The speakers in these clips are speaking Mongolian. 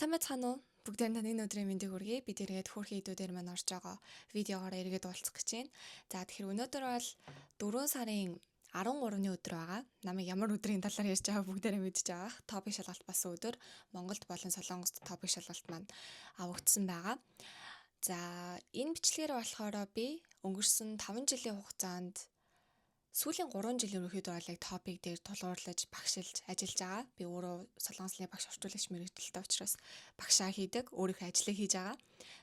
Сайн байцгаана уу? Бүгдээрэнд тань энэ өдрийн мэндийг хүргэе. Бид эргээд хөөрхөн идүүдээр маань орж байгаа видеогоор эргээд уулзах гэж байна. За, тэгэхээр өнөөдөр бол 4 сарын 13-ны өдөр байгаа. Намайг ямар өдрийн талаар ярьж байгааг бүгдээрээ мэдж байгаа. TOPIK шалгалт болсон өдөр. Монголд болон Солонгост TOPIK шалгалт маань авагдсан байгаа. За, энэ бичлэгээр болохоор би өнгөрсөн 5 жилийн хугацаанд, сүүлийн 3 жил ерөнхийдөө бол яг TOPIK дээр тулгуурлаж багшилж ажиллаж байгаа. Би өөрөө солонгос хэлний багш, орчуулагч мэргэжилтэй учраас багшаа хийдэг, өөрийнхөө ажлыг хийж байгаа.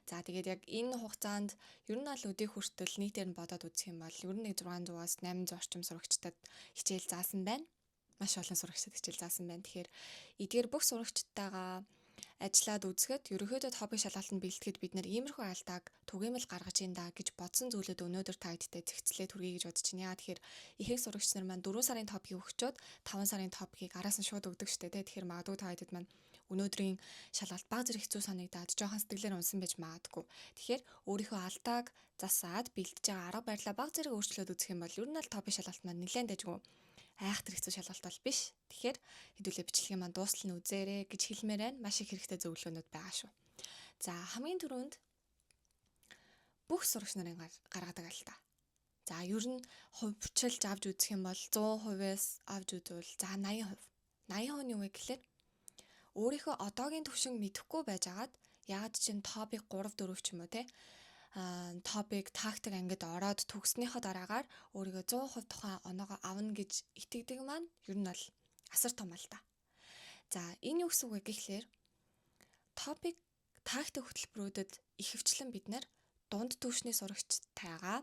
За, тэгээд яг энэ хугацаанд ер нь бол өдийг хүртэл нийтээр нь бодоод үзэх юм бол ер нь нэг 600-аас 800 орчим сурагчдад хичээл заасан байна. Маш олон сурагчдад хичээл заасан байна. Тэгэхээр эдгээр бүх сурагчдтайгаа ажиллаад үзэхэд ерөнхийдөө TOPIK шалгалтанд бэлтгэхэд бид нэр иймэрхүү алдааг түгээмэл гаргаж ийн да гэж бодсон зүйлүүд өнөөдөр та бүхэндээ зэгцлээ төргий гэж бодож байна. Яагаад тэгэхээр ихэнх сурагч нар маань 4 сарын TOPIK-ийг өгчөөд 5 сарын TOPIK-ийг араас нь шууд өгдөг штэ, тэ. Тэгэхээр магадгүй та бүхэнд маань өнөөдрийн шалгалт бага зэрэг хэцүү санагдаад, жоохон сэтгэлээр унсан байж магадгүй. Тэгэхээр өөрийнхөө алдааг засаад, бэлтэж байгаа арга барилаа бага зэрэг өөрчлөөд үзэх юм бол ер нь л TOPIK шалгалт маань нэлээд дажгүй, айхтар хэцүү шалгалт бол биш. Тэгэхээр хэдүүлээ бичлэгийн маань дуустал нь үзээрэй гэж хэлмээр байна. Маш их хэрэгтэй зөвлөгөөнүүд байгаа шүү. За, хамгийн түрүүнд бүх сурагч нарын гаргадаг алдаа. За, ер нь хувьчилж авч үзэх юм бол 100%-аас авч үзвэл, за, 80%. 80% нь юу вэ гэхээр өөрийнхөө одоогийн төвшин мэдэхгүй байжгаад, яагаад чинь TOPIK 3 4 ч юм уу, те, TOPIK тактик ангид ороод төгснөхийн дараагаар өөрийгөө 100% тухайн оноогоо авна гэж итгэдэг маань ер нь бол асар том алдаа. За, энэ юу гэсэн үг вэ гэхлээр TOPIK тактик хөтөлбөрүүдэд ихэвчлэн бид нар дунд түвшний сурагчтайгаа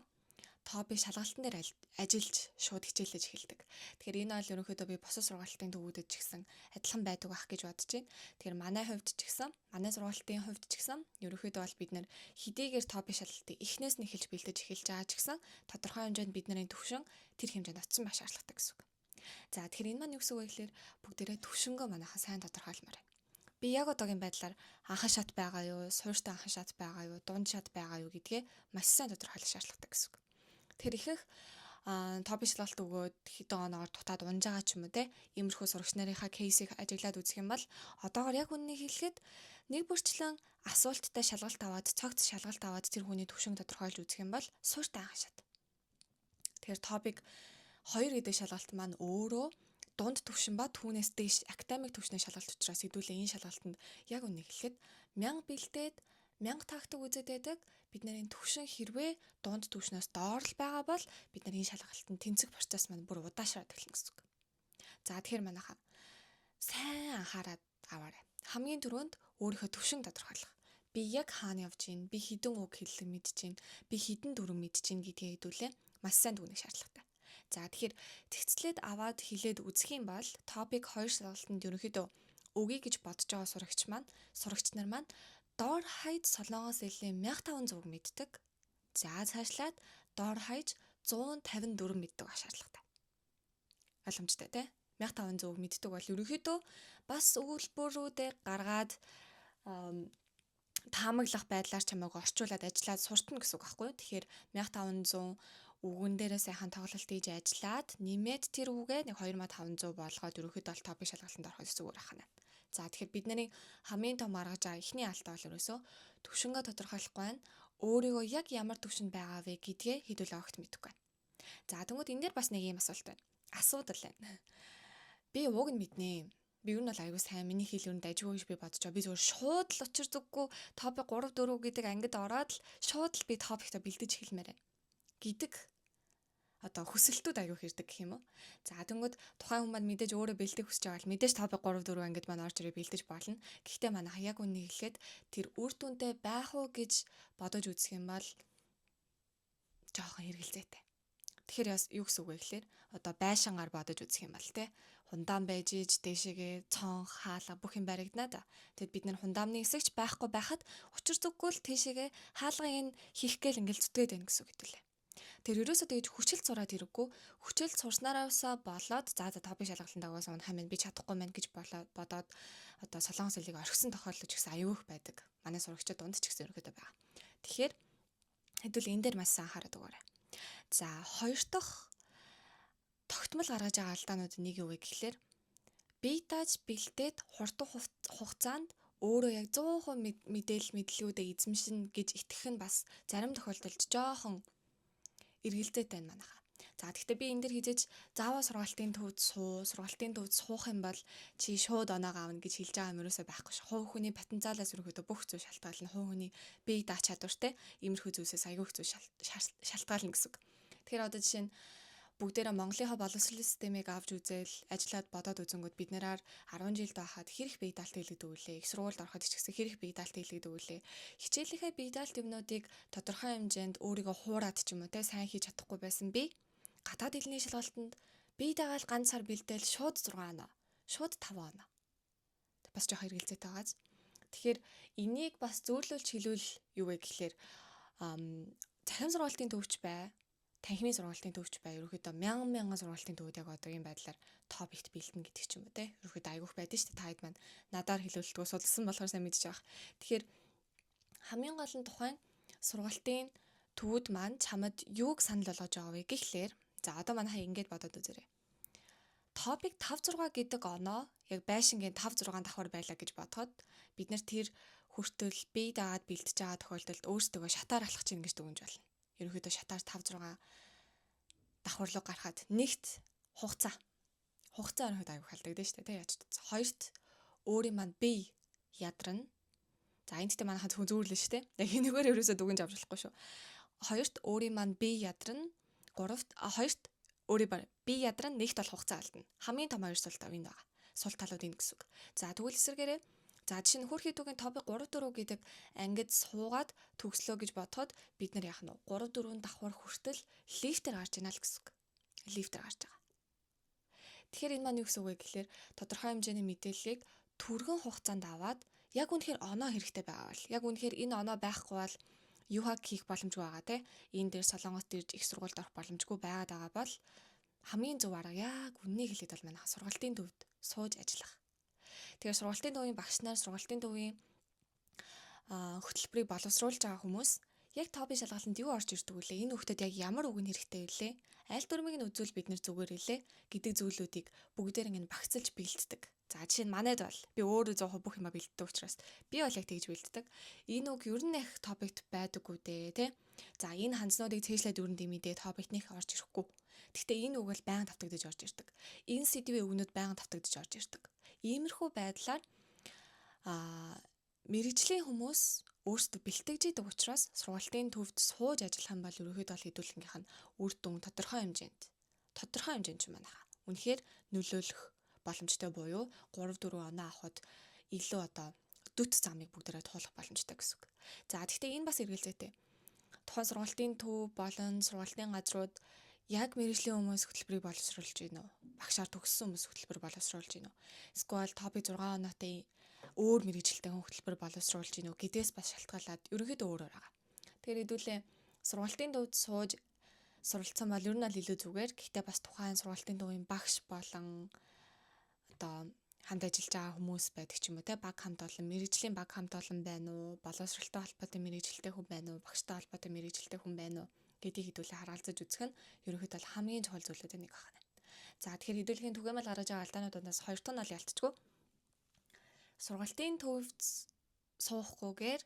TOPIK шалгалтын дээр ажиллаж шууд хичээлэж эхэлдэг. Тэгэхээр энэ бол ерөнхийдөө би бусад сургалтын төвүүдэд ч гэсэн адилхан байдаг байх гэж бодож байна. Тэгэхээр манай хувьд ч гэсэн, манай сургалтын хувьд ч гэсэн ерөнхийдөө бол бид нэр хэдийгээр TOPIK шалгалтыг эхнээс нь эхэлж бэлдэж эхэлж байгаа ч гэсэн тодорхой хэмжээнд бидний төвшин тэр хэмжээнд очсон байх шаардлагатай гэсэн үг. За, тэгэхээр энэ маань юу гэсэн үг вэ гэхээр бүгдээрээ төвшөнгөө манайхаа сайн тодорхойлмоор байна. Би яг одоогийн байдлаар анхан шат байгаа юу, суурьтай анхан шат байгаа юу, дунд шат байгаа юу гэдгээ маш сайн тодорхойлох шаардлагатай гэсэн үг. Тэгэхээр ихэнх TOPIK шалгалт өгөөд хэдэн оноогоор дутаад унж байгаа ч юм уу, те, иймэрхүү сурагч нарынхаа case ийг ажиглаад үзэх юм бол одоогор яг үнэнийг хэлэхэд нэг бүрчлэн асуулттай шалгалт аваад, цогц шалгалт аваад, тэр хүний төвшинг тодорхойлж үзэх юм бол суурьтай анхан шат. Тэгэхээр TOPIK 2 гэдэг шалгалт маань өөрөө дунд төвшин ба түүнээс дээш академик төвшний шалгалт учраас хэдүүлээ энэ шалгалтанд яг үнэнийг хэлэхэд 1000 бэлдээд, 1000 тактик үзээд байдаг. Бид нарын төвшин хэрвээ дунд төвшнөөс доор л байгаа бол бид нар энэ шалгалтанд тэнцэх процесс маань бүр удаашраад эхэлнэ гэсэн үг. За, тэгэхээр манайхаа сайн анхаарад аваарай. Хамгийн түрүүнд өөрийнхөө төвшин тодорхойлох. Би яг хаана явж гин, би хэдэн үг хэллэг мэдэж гин, би хэдэн дүрэм мэдэж гин гэдгээ хэдүүлээ маш сайн дүгнэх шаардлагатай. За, тэгэхээр тэгцлээд аваад хэлээд үзэх юм бол TOPIK 2 шалгалтанд ерөнхийдөө өгье гэж бодож байгаа сурагч маань, сурагч нар маань дор хаяж солонгос хэлний 1500 үг мэддэг. За, цаашлаад дор хаяж 154 мэддэг байх шаардлагатай. Ойлгомжтой, тий? 1500 үг мэддэг бол ерөнхийдөө бас өгүүлбэрүүдээ гаргаад, таамаглах байдлаар чамайг орчуулад ажиллаад суртна гэсэн үг байхгүй юу? Тэгэхээр 1500 үгэн дээрээ сайхан тоглолт хийж ажиллаад, нэмээд тэр үгээ нэг 2500 болгоод ерөнхийдөө бол TOPIK шалгалтанд ороход зүгээр ах нь. За, тэгэхээр бид нарын хамгийн том гаргаж байгаа эхний алдаа бол ерөөсөө төвшөнгөө тодорхойлохгүй байна. Өөрийгөө яг ямар төвшөнд байгаа вэ гэдгээ хэдүүлээ огт мэдэхгүй байна. За, тэгвэл энэ дээр бас нэг юм асуулт байна. Асуудал байна. Би уг нь мэднэ. Би ер нь бол аягүй сайн, миний хэл ер нь дажгүй гэж би бодож байгаа. Би зүгээр шууд л учир зүггүй TOPIK 3 4 гэдэг ангид ороод л шууд л би TOPIK-то бэлдэж эхэлмээр байна гэдэг одоо хүсэлтүүд аягүй хэрдэг гэх юм уу. За, тэнгүүд тухайн хүн маань мэдээж өөрөө бэлдэх хүсэж байгаа бол мэдээж TOPIK 3 4 ангид маань орж ирээ бэлдэж болно. Гэхдээ манай яг үнэнийг хэлэхэд тэр үр дүнтэй байх уу гэж бодож үзэх юм бол жоохон хэрэгэлзээтэй. Тэгэхээр юу гэсэн үг вэ гэхээр одоо байшингаар бодож үзэх юм бол, те, хундаан байж иж дээшээгээ цонх, хаалга бүх юм баригдана да. Тэгэд бид нэр хундаамны хэсэгч байхгүй байхад учир зүггүй л тийшээгээ хаалгыг нь хийх гээл ингээл зүтгээд байна гэсэн үг хэдүүлээ. Тэр ерөөсөө тэгж хүчил сураад хэрэггүй. Хүчил сурснараасаа болоод за за TOPIK шалгалтанд агаас унах юм, би чадахгүй мэн гэж болоод бодоод одоо солонгос хэлийг орхисон тохиолдол ч гэсэн аюух байдаг. Манай сурагчид дунд ч гэсэн ерөнхийдөө байгаа. Тэгэхээр хэдүүл энэ дээр маш анхаарал өгөөрэй. За, хоёр дахь тогтмол гаргаж байгаа алдаанууд нэг юу вэ гэхлээр бие дааж бэлдээд хурдан хугацаанд Өөрөө яг 100% мэдээлэл мэдлэгүүдээ эзэмшинэ гэж итгэх нь бас зарим тохиолдолд жоохон эргэлзээтэй байна манайхаа. За, гэхдээ би энэ дэр хизээж заавал сургалтын төвд суу, сургалтын төвд суух юм бол чи шууд оноогоо авна гэж хэлж байгаа юм ерөөсөө байхгүй ш. Хувь хүний потенциалаас ерөнхийдөө бүх зүйл шалтгаална. Хувь хүний бие даах чадвартай иймэрхүү зүйлсээс айгүй их зүйл шалтгаална гэсэн үг. Тэгэхээр одоо жишээ нь бүгдээрээ Монголынхаа боловсролын системийг авч үзээл ажиллаад бодоод үзэнгүүт бид нараар 10 жилд байхад хэрэг бие даалт хийлгэдэг үлээ. Их сургуульд ороход ч гэсэн хэрэг бие даалт хийлгэдэг үлээ. Хичээлийнхээ бие даалт юмнуудыг тодорхой хэмжээнд өөрийгөө хуураад ч юм уу те сайн хийж чадахгүй байсан би гадаад хэлний шалгалтанд бие дагаал ганц сар бэлдээл шууд 6 оноо, шууд 5 оноо. Бас жоох хэрэгэлзээтэй байгааз. Тэгэхээр энийг бас зөөрлөлж хэлвэл юу вэ гэхлээр цахим сургалтын төвч бай, танхимын сургалтын төвч бай. Ерөнхийдөө мянган мянган сургалтын төвүүд яг одоо ийм байдлаар топикт бэлдэнэ гэдэг ч юм уу те. Ерөнхийдөө айгүйх байдэн шүү дээ. Та хэд маань надаар хэлүүлэлтгөө судалсан болохоор сайн мэдж байгаа. Тэгэхээр хамгийн гол нь тухайн сургалтын төвүүд маань чамд юуг санал болгож байгаа вэ гэхлээр, за, одоо манайхаа ингэж бодоод үзээрэй. Топик 5 6 гэдэг оноо яг байшингийн 5 6 давхар байлаа гэж бодоход бид нар тэр хүртэл бие дагаад бэлтэж байгаа тохиолдолд өөрсдөө шатаар алхах чинь гэж дүгнж болно. Ерөнхийдөө шатаар 5 6 давхар руу гарахад нэгт хугацаа. Хугацаа ерөнхийдөө аягүй халдагдсан шүү дээ, тэ, яаж ч. Хоёрт өөрийн маань бие ядарна. За, энэ дэхтэй манайхаа зөвхөн зүүрлээ шүү дээ. Яг энэгээр ерөөсөө дүгнж авч болохгүй шүү. Хоёрт өөрийн маань бие ядарна. Гуравт, хоёрт өөрийн бие ядарна, нэгт бол хугацаа алдна. Хамгийн том хоёр сул тал энэ байгаа. Сул талууд энэ гэсэн үг. За, тэгвэл эсвэргээрээ, за, жишээ нь хөрхий түүгийн топик 3 4 гэдэг ангид суугаад төгслөө гэж бодоход бид нар яах нь 3 4 давхар хүртэл лифтээр гарч ийна л гэсэн үг. Лифтээр гарч байгаа. Тэгэхээр энэ маань юу гэсэн үг вэ гэхлээр тодорхой хэмжээний мэдээллийг түргэн хугацаанд аваад яг үнэхээр оноо хэрэгтэй байгаа бол, яг үнэхээр энэ оноо байхгүй бол юу хак хийх боломжгүй байгаа те. Энэ дээр Солонгост ирж их сургуульд орох боломжгүй байгаад байгаа бол хамгийн зөв арга яг үннийг хэлээд бол манайха сургалтын төвд сууж ажиллах. Тэгэхээр сургалтын төвийн багш нар, сургалтын төвийн хөтөлбөрийг боловсруулж байгаа хүмүүс яг топын шалгалтанд юу орж ирдэг вүлээ? Энэ хүүхдэд яг ямар үг нь хэрэгтэй вүлээ? Аль дүрмийг нь үзвэл бид нэр зүгээр илээ гэдэг зүйлүүдийг бүгдээр ингэ багцлж бэлддэг. За, жишээ нь манайд бол би өөрөө 100% бүх юма бэлддэг учраас би бол яг тэгж бэлддэг. Энэ үг ер нь их топикт байдаггүй дээ, тэ. За, энэ ханзнуудыг цээжлээд ер нь дэмийдээ топикт нэх орж ирэхгүй. Гэхдээ энэ үг бол байнга давтагдаж орж ирдэг. Энэ сэдвийн үгнүүд байнга давтагдаж орж ирдэг. Иймэрхүү байдлаар мэрэгжлийн хүмүүс өөрсдөө бэлтгэж идэг учраас сургалтын төвд сууж ажиллах юм бол ерөнхийдөө бол хэдүүлэнгийнх нь үр дүн тодорхой хэмжээнд ч юм манайхаа. Үнэхээр нөлөөлөх боломжтой буюу 3 4 оноо авахд илүү одоо дөт замыг бүгдээрээ туулах боломжтой гэсэн үг. За, гэхдээ энэ бас эргэлзээтэй. Тухайн сургалтын төв болон сургалтын газрууд яг мэрэгжлийн хүмүүс хөтөлбөрийг боловсруулж гинөө? Багшаар төгссөн хүмүүс хөтөлбөр боловсруулж гинөө? Эсвэл топик 6 оноотой өөр мэрэгжилтэй хүн хөтөлбөр боловсруулж гинөө гэдгээс бас шалтгаалаад ерөнхийдөө өөрөөр байгаа. Тэгэхээр хэдүүлээ сургалтын төвд сууж суралцсан бол ер нь бол илүү зүгээр. Гэхдээ бас тухайн сургалтын төвийн багш болон одоо хамт ажиллаж байгаа хүмүүс байдаг ч юм уу те, баг хамт олон мэрэгжлийн баг хамт олон байна уу, боловсролтой холбоотой мэрэгжилтэй хүн байна уу, багштай холбоотой мэрэгжилтэй хүн байна уу гэдгийг хэдүүлээ харгалзаж үзэх нь ерөнхийдөө бол хамгийн чухал зүйлүүдийн нэг байна. За, тэгэхээр хэдүүлэхийн түгээмэл гаргаж байгаа алдаануудаас хоёр дахь нь бол ялцчгүй сургалтын төвд суухгүйгээр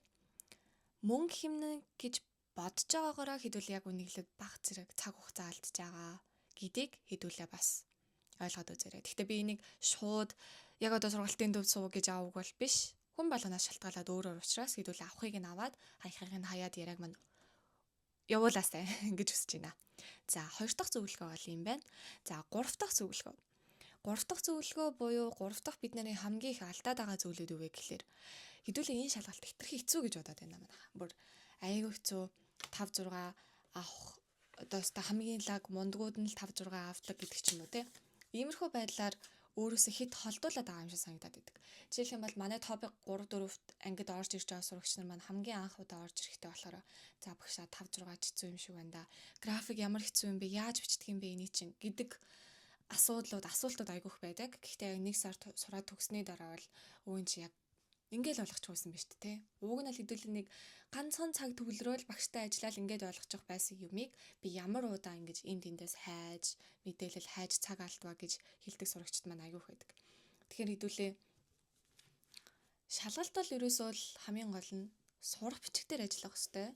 мөнгө хэмнэ гэж бодож байгаагаараа хэдүүлээ яг үнэглээд баг зэрэг цаг хугацаа алдаж байгаа гэдгийг хэдүүлээ бас ойлгоод үзээрэй. Гэхдээ би энийг шууд яг одоо сургалтын төвд суу гэж аавг бол биш. Хүн болгоноос шалтгаалаад өөр өөр учраас хэдүүлээ авахыг нь аваад хаяхыг нь хаяад яриаг мань явуулаасай гэж хүсэж байна. За, хоёр дахь зөвлөгөө бол юм байна. За, гурав дахь зөвлөгөө. Гурав дахь зөвлөгөө буюу гурав дахь бид нарын хамгийн их алдаад байгаа зүйлүүд юу вэ гэхлээр хэдүүлээ энэ шалгалт хэтэрхий хэцүү гэж бодоод байна манайха. Бүр аягүй хэцүү 5 6 авах одоо өстой хамгийн лаг мундгууд нь л 5 6 авдаг гэдэг ч юм уу те. Иймэрхүү байдлаар өөрөөсөө хит холдуулаад байгаа юм шиг санагдаад байдаг. Жишээлх юм бол манай топик 3 4-т ангид орж ирж байгаа сурагч нар маань хамгийн анх удаа орж ирэхтэй болохоор за багшаа 5 6 хэцүү юм шиг байна да. График ямар хэцүү юм бэ? Яаж бичдэг юм бэ эний чинь гэдэг асуудлууд асуултууд айгүйх байдаг. Гэхдээ яг нэг сар сураад төгссөний дараа бол өвөн чи яг ингээл ойлгочихсон биз дээ, тэ. Уг нь л хэдүүлээ нэг ганцхан цаг төвлөрөөл багштай ажиллаад ингээд ойлгочих байсан юмыг би ямар удаа ингэж энд тэндээс хайж, мэдээлэл хайж цаг алдваа гэж хэлдэг сурагчид маань айгүйх байдаг. Тэгэхээр хэдүүлээ Шалгалт бол ерөөсөө л хамгийн гол нь сурах бичгээр ажиллах ёстой.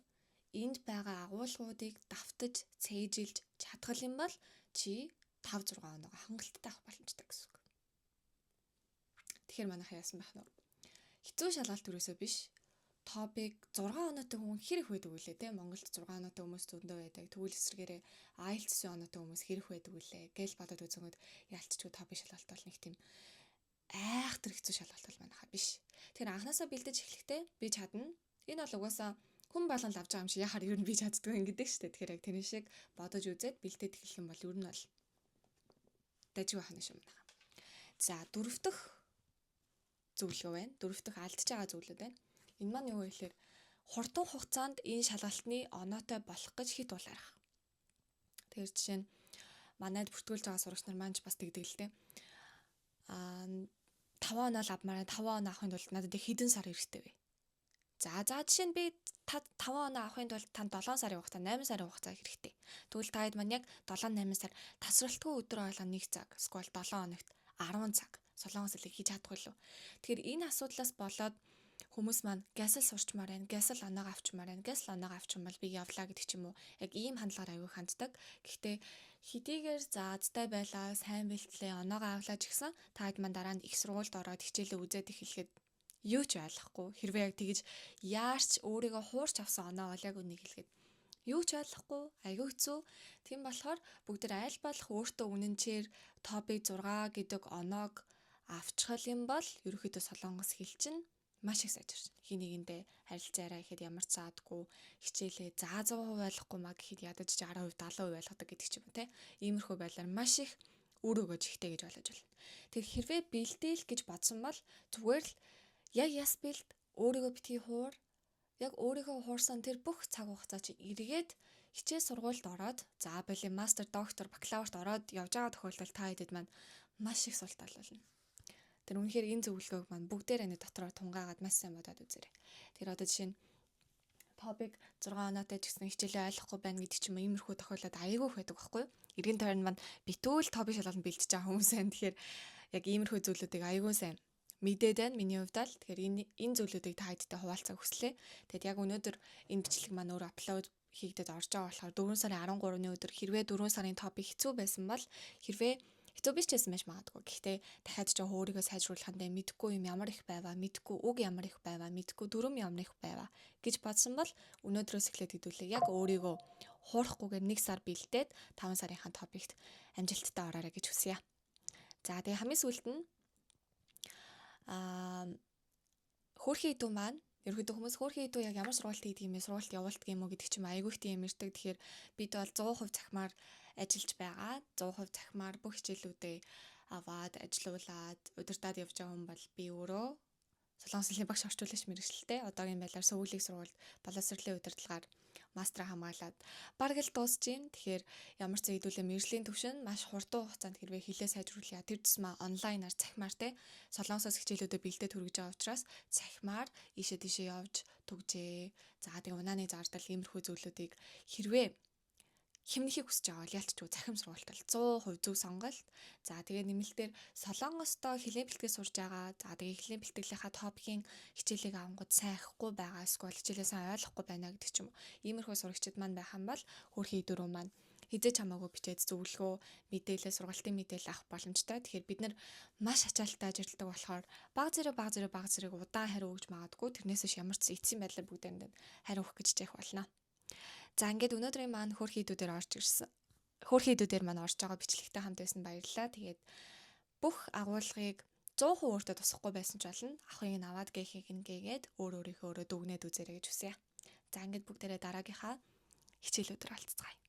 Энд байгаа агуулгуудыг давтаж, цээжилж чадах юм бол чи 5 6 оноогоо хангалттай авах боломжтой гэсэн үг. Тэгэхээр манайхаа яасан байх нь вэ? Хэцүү шалгалт ерөөсөө биш. TOPIK 6 оноотой хүн хэр их байдаг вүлээ те? Монголд 6 оноотой хүмүүс зөндөө байдаг. Тэгвэл эсрэгээрээ IELTS оноотой хүмүүс хэр их байдаг вүлээ гэж бодоод үзэнгүүд ялцчгүй TOPIK шалгалт бол нэг тийм айхтар хэцүү шалгалт бол манайхаа биш. Тэгэхээр анхнаасаа бэлдэж эхлэхдээ би чадна. Энэ бол угаасаа хүн болгон л авч байгаа юм шиг яхаар ер нь би чаддгүй юм гэдэг шүү дээ. Тэгэхээр яг тэрэн шиг бодож үзээд бэлдээд эхлэх юм бол ер нь бол дажиг байх нь шүү манайхаа. За, дөрөв дэх зөвлөгөө байна. Дөрөв дэх алдж байгаа зүйлүүд байна. Энэ маань юу вэ гэхээр хурдан хугацаанд энэ шалгалтны оноотой болох гэж хэт улаарах. Тэгэхээр жишээ нь манайд бүртгүүлж байгаа сурагч нар маань ч бас тэгдэг л дээ. 5 оноо л авмаар, 5 оноо авахын тулд надад хэдэн сар хэрэгтэй вэ? За, жишээ нь би 5 оноо авахын тулд танд 7 сарын хугацаа, 8 сарын хугацаа хэрэгтэй. Тэгвэл та хэд маань яг 7 8 сар тасралтгүй өдөр болгон 1 цаг, эсвэл 7 хоногт 10 цаг солонгос хэлийг хийж чадахгүй лүү. Тэгэхээр энэ асуудлаас болоод хүмүүс маань гясал сурчмаар байна, гясал оноогоо авчмаар байна, гясал оноогоо авчмал би явлаа гэдэг ч юм уу. Яг ийм хандлагаар аягүй ханддаг. Гэхдээ хэдийгээр заазтай байлаа, сайн бэлтлээ, оноогоо авлаа ч гэсэн та хэд маань дараа нь их сургуульд ороод хичээлээ үзээд эхлэхэд юу ч ойлгохгүй. Хэрвээ яг тэгэж яарч өөрийгөө хуурч авсан оноо бол яг үнийг хэлэхэд юу ч ойлгохгүй, аягүй хэцүү. Тийм болохоор бүгд аль болох өөртөө үнэнчээр TOPIK 6 гэдэг оноог авчихал юм бол ерөөхдөө солонгос хэл чинь маш их сайжирч. Хин нэгэндээ харилцаарай гэхэд ямар ч заадгүй, хичээлээ за 100% ойлгохгүй маа гэхэд ядаж 60%, 70% ойлгодог гэдэг ч юм уу те. Иймэрхүү байдлаар маш их үр өгөөж ихтэй гэж ойлгож байна. Тэгэхээр хэрвээ бэлдээл гэж бодсон бол зүгээр л яг яс бэлд, өөрийгөө битгий хуур, яг өөрийгөө хуурсан тэр бүх цаг хугацаа чи эргээд хичээл сургуульд ороод, за боли мастер, доктор, бакалаврт ороод явж байгаа тохиолдолд та хэдэд маань маш их сул тал болно. Тэр үнэхээр энэ зөвлөгөөг маань бүгдээр энэ дотроо тунгаагаад маш сайн бодоод үзээрэй. Тэр одоо жишээ нь TOPIK 6 оноотой ч гэсэн хичээлээ ойлгохгүй байна гэдэг ч юм уу, иймэрхүү тохиолдол аягүй их байдаг байхгүй юу? Эргэн тойрон маань битүүл TOPIK шалгалтанд бэлтэж байгаа хүмүүс байна. Тэгэхээр яг иймэрхүү зүйлүүдийг аягүй сайн мэдээд байна миний хувьд л. Тэгэхээр энэ зүйлүүдийг та хэдтэй хуваалцах хүслээ. Тэгэд яг өнөөдөр энэ бичлэг маань өөрөө upload хийгдээд орж байгаа болохоор 4 сарын 13-ны өдөр хэрвээ 4 сарын TOPIK хэцүү байсан бол, хэрвээ хэцүү биш ч байсан байж магадгүй. Гэхдээ дахиад ч өөрийгөө сайжруулахандаа мэдгүй юм ямар их байваа, мэдгүй үг ямар их байваа, мэдгүй дүрм ямар их байваа гэж бодсон бол өнөөдрөөс эхлээд хэдүүлээ яг өөрийгөө хуурахгүйгээр 1 сар бэлдээд 5 сарынхаа TOPIK-т амжилттай ороорой гэж хүсье. За, тэгээ хамгийн сүүлд нь хөөрхий идүү маань ерөөхдөө хүмүүс хөөрхий идүү яг ямар сургалт хийдэг юм бэ, сургалт явуулдаг юм уу гэдэг чинь айгүй их тийм ярьдаг. Тэгэхээр бид бол 100% цахимаар ажиллаж байгаа. 100% цахимаар бүх хичээлүүдээ аваад, ажилуулад, удирдаад явж байгаа хүн бол би өөрөө солонгос хэлний багш орчуулагч мэргэжилтэй. Одоогийн байдлаар Сөүлийн сургуульд боловсролын удирдлагаар мастраа хамгаалаад бараг л дуусж байна. Тэгэхээр ямар ч хэдүүлээ мэргэжлийн төвшин маш хурдан хугацаанд хэрвээ хэлээ сайжруулъя. Тэр тусмаа онлайнаар цахимаар те солонгосоос хичээлүүдэд бэлдээд хүргэж байгаа учраас цахимаар ийшээ тийшээ явж түгжээ. За, тэгээ унааны зардал иймэрхүү зүйлүүдийг хэрвээ хэмнэхийг хүсэж байгаа бол ялцчгүй цахим сургалт бол 100% зөв сонголт. За, тэгээ нэмэлтээр солонгостой хэлний бэлтгэл сурж байгаа. За, тэгээ хэлний бэлтгэлийнхаа TOPIK-ийн хичээлийг авангууд сайн авахгүй байгаа эсвэл хичээлээ сайн ойлгохгүй байна гэдэг ч юм уу. Иймэрхүү сурагчид маань байх юм бол хөөрхий дөрөв маань хизээ ч хамаагүй бичээд зөвлөгөө, мэдээлэл, сургалтын мэдээлэл авах боломжтой. Тэгэхээр бид нар маш ачаалттай ажилладаг болохоор баг зэрэг баг зэрэг баг зэрэг удаан хариу өгж магадгүй. Тэрнээс биш ямар ч эцсийн байдлаар бүгдээрэнд хариу өгөх гэж яах болно. За, ингээд өнөөдрийн маань хөөрхий идүүдээр орж ирсэн. Хөөрхий идүүдээр маань орж байгаа бичлэгтэй хамт байсан баярлалаа. Тэгээд бүх агуулгыг 100% өөртөө тусахгүй байсан ч болно. Авахыг нь аваад гээхийг нь гээгээд өөр өөрийнхөө өөрөө дүгнээд үзээрэй гэж хүсье. За, ингээд бүгдээрээ дараагийнхаа хичээл өдөр олцгаая.